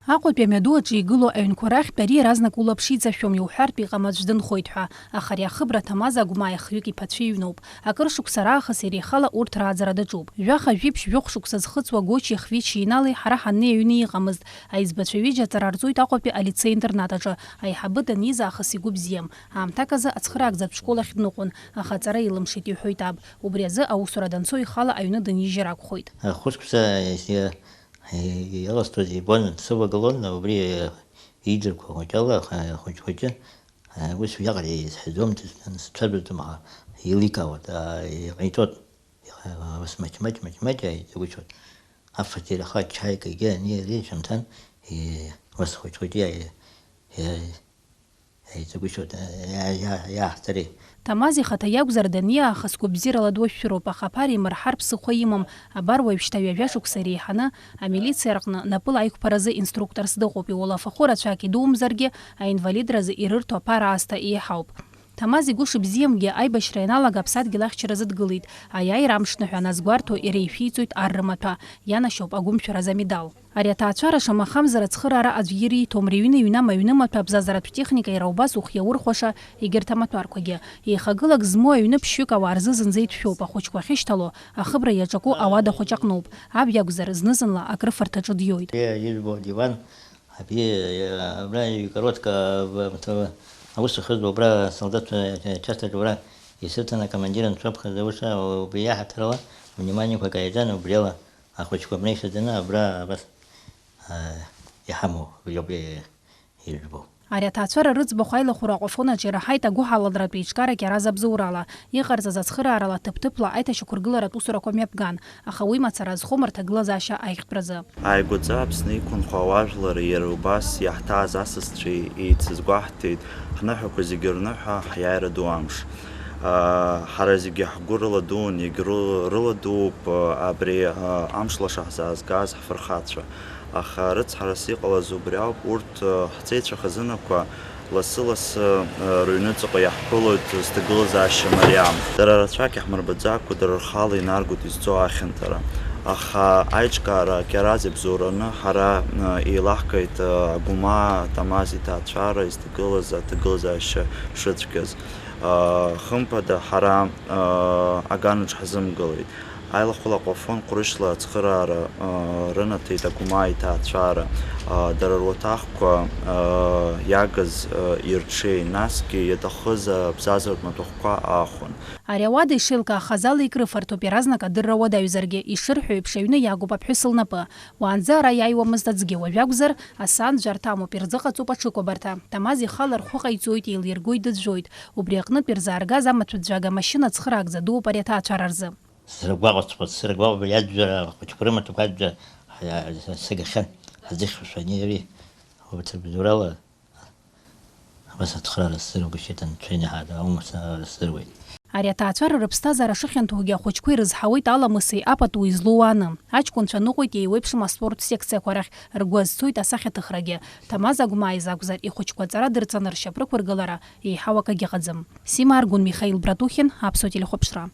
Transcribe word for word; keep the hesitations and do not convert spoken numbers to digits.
Аҟәатәи амҩаду аҿы игылоу аҩнқәа рахьтә ари иаразнак улаԥш иҵашәом, иуҳәартә иҟам аӡә дынхоит ҳәа, аха ари ахыбра Ҭамаз Агәмааи хҩык иԥацәеи иҩноуп. Акыр шықәса раахыс иара ихала урҭ рааӡара даҿуп. Жәаха-жәиԥшь-жәохә шықәса зхыҵуа Гочи Хвичи Инали ҳара ҳаннеи аҩны иҟамызт. Аиҵбацәа ҩыџьа аҵара рҵоит Аҟәатәи алицеи-интернат аҿы. Аиҳабы даниз аахыс игәы бзиам. Аамҭак азы ацхыраагӡатә школ ахь дныҟәон, аха аҵара илымшеит, иҳәоит аб. Убри азы аусура данцо ихала аҩны дынижьыр акәхоит. Ахәышықәса иаласҵоз ибон, дсывагылон, убри иидыркуа хәыҷала, хәыҷ-хәыҷы, ус уиаҟара изҳәаӡом, сцәажәаӡом, аха еиликаауан, иҟаиҵон, ус маҷ-маҷ, маҷ-маҷ иҵагәышьон. Афатир аха ачаикагьы ани ари шәымҭан, ус хәыҷ-хәыҷы иа-, иа-, Еиҵагәышьоит, иа-, иа-, иааҳҵари? Ҭамаз ихаҭа иакәзар, даниаахыс гәабзиарала дуашәшәыроуп, аха аԥара имырҳар ԥсыхәа имам. Абар уажәшьҭа ҩажәа шықәса иреиҳаны амилициа рҟны напыла аиқәԥаразы инструкторс дыҟоуп, иуалафахәы рацәак идумзаргьы, аинвалидразы ирырҭо аԥара аасҭа еиҳауп. Ҭамаз игәы шыбзиамгьы, аибашьра ианалага аԥсадгьыл ахьчаразы дгылеит, аиааира амшныҳәа аназгәарҭо иара ишәиҵоит ар рымаҭәа, ианашьоуп агәымшәараз амедал. Ари аҭаацәара шамахамзар ацхыраара аӡә ириҭом, рыҩны иҩнам аҩнымаҭәа, абзазаратә техника иара убас ухиаурхәаша егьырҭ амаҭәарқәагьы. Еихагылак змоу аҩны ԥшьҩык ауаа рзы зынӡа иҭшәоуп, ахәыҷқәа ахьышьҭало, ахыбра иаҿаку ауада хәыҷ аҟноуп. Аб иакәзар, зны-зынла акрыфарҭаҿы диоит. Иа-, ижәбо Ливан, абри, абра икоротка, б-, б-, аус ахызуа, абра солдатцәа частаҿы абра исырҭан, акомандир анцәаԥхьаӡа, ус, убри иаҳаҭырала вниманиақәа каиаӡан, убриала. Ахәыҷқәа абна ишаӡаны абра абас, аа, иҳамоу, убриоуп, е-, ижәбо. Ари аҭаацәара рыӡбахә аилахәыра Аҟәафон аҿы ираҳаит агәыҳалалратә еиҿкаарак иаразы абзоурала, иҟарҵаз ацхыраарала ҭыԥ-ҭыԥла аиҭашьақәыргыларатә усурақәа мҩаԥган, аха уи мацара азхом рҭагылазаашьа аиӷьтәразы. Ааигәаӡа Аԥсны иқәынхо ауаажәлар иара убас иаҳҭааз асасцәеи еицызгәаҳҭеит, ҳныҳәақәа зегьы рныҳәа ҳиааира ду амш. Ҳара зегьы ҳгәы рыладууан, егьры-, рыладууп абри амш лаша ҳзаазгаз ҳфырхацәа. Аха рыцҳарас иҟалаз убри ауп, урҭ, ҳҵеицәа хазынақәа лассы-лассы рыҩныҵҟа иаҳԥылоит зҭагылазаашьа мариам. Дара рацәак иаҳмырбаӡакәа, дара рхала инаргоит изцо ахьанҭара. Аха аиҿкаара Кьараз ибзоураны ҳара еилаҳкааит Агәмаа Ҭамаз иҭаацәара изҭагылаз аҭагылазаашьа шыцәгьаз. Хымԥада, ҳара аганаҿ ҳзымгылеит. Аилахәыла Аҟәафон ҟәрышьла ацхыраара рынаҭеит Агәмаа иҭаацәара, дара руаҭахқәа иагыз ирҽеи, насгьы иаҭахыз абзазаратә маҭәахәқәа аахәон. Ари ауада ишеилкаахаз ала икрыфарҭоуп, иаразнак адырра уадаҩзаргьы, ишырҳәо еиԥш, аҩны иагуп аԥҳәыс лнапы. Уаанӡа ара иааиуамызт аӡәгьы, уажә акәзар, асаанӡәарҭа амоуп, ирзыҟаҵоуп аҽыкәабарҭа. Ҭамаз ихала рхәы ҟаиҵоит, еилиргоит, дыӡәӡәоит. Убри аҟнытә ирзааргаз амаҭәаӡәӡәага машьына ацхыраагӡа дууп ари аҭаацәара рзы. Срыгәаҟуеит, срыгәаҟуеит, иаӡәӡәара ахәыҷқәа рымаҭәақәа аӡәӡәа ҳа-, сагахьан, ҳазыхьшәашәа ани ари, урҭ рыбзоурала. Абас ацхыраара сзыргәышьеит, анцәа инаҳар аума сара сзыруеит. Ари аҭаацәара рыԥсҭазаара шыхьанҭоугьы ахәыҷқәа ирызҳауеит аламыси апатуи злоу уааны. Аҷкәынцәа ныҟәоит еиуеиԥшым аспорттә секциақәа рахь, ргәы азцоит асахьаҭыхрагьы. Ҭамаз Агәмаа изакәзар, ихәыҷқәа аҵара дырҵаны ршьапрықәыргылара еиҳау акагьы ыҟаӡам. Сима Аргәын, Михаил Братухин, Аԥсуа телехәаԥшра.